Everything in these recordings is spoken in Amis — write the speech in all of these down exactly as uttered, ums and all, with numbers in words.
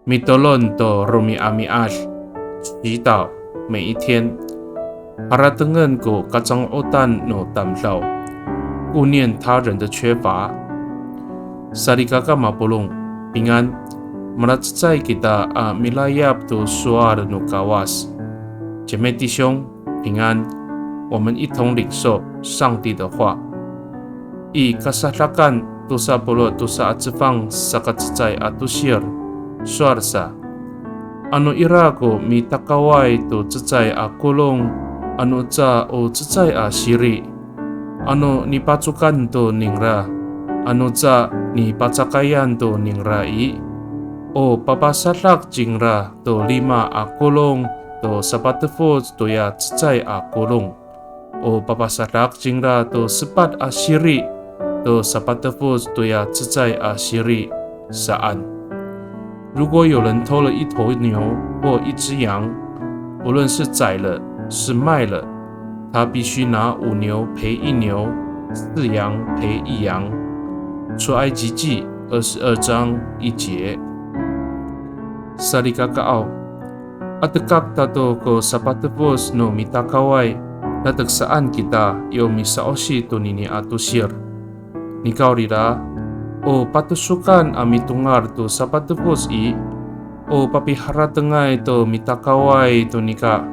Mitolon to romi'ami'ad, 祈祷每一天。Haratengen ko kacango'otan no tamdaw, 顾念他人的缺乏。Salikaka mapolong, 平安。Malacecay kita a milayap to sowal no Kawas. 姐妹弟兄，平安。我们一同领受上帝的话。I Kasadakan tosa polo' tosa a cefang saka cecay a tosir, sowal sa. Ano ira ko mitakaway to cecay a kolong, ano ca o cecay a siri. Ano nipacokan to ningra, ano ca nipacakayan to ningra i, o papasadak cingra to lima a kolong to sapatefoc toya cecay a kolong. O papasadak cingra to sepat a siri to sapatefoc toya cecay a siri saan. 如果有人偷了一头牛或一只羊，无论是宰了是卖了，他必须拿五牛赔一牛，四羊赔一羊。出埃及记二十二章一节。Salikakaaw, atekak tato ko sapatefoc no mitakaway, latek saan kita yo misa'osi tonini a tosir. Nikawrira, o patosokan a mitongal to sapatefoc i, o papiharatengay to mitakaway to nika,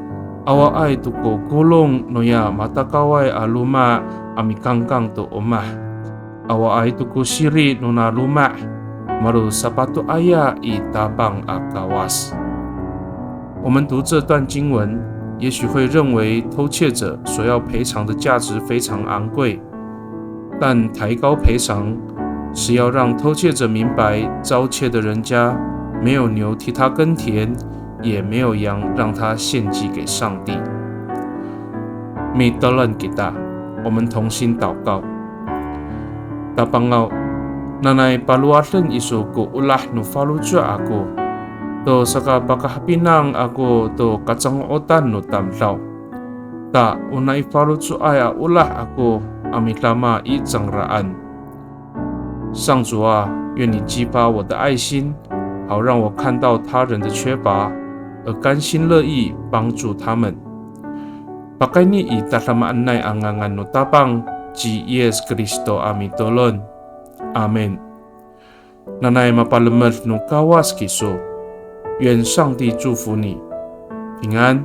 awaay to ko kolong noya matakaway a loma' a mikangkang to omah. Awaay to ko siri nona loma', malo sapatoaya i Tapang a Kawas. 我们读这段经文，也许会认为偷窃者所要赔偿的价值非常昂贵，但抬高赔偿是要让偷窃者明白，遭窃的人家没有牛替他耕田，也没有羊让他献祭给上帝。Mitolon kita, 我们同心祷告。Tapangaw, nanay palowaden iso ko olah no faloco' ako, to sakapakahapinang ako to kacango'otan no tamdaw. Ta o nai faloco'ay a olah ako a midama i cangraan. 上主啊，愿你激发我的爱心，好让我看到他人的缺乏，而甘心乐意帮助他们。Pakayni i tadamaanay a ngangan no Tapang ci Yis Kristo a mitolon. Amin. Nanay mapalemed no Kawas kiso. 愿上帝祝福你，平安。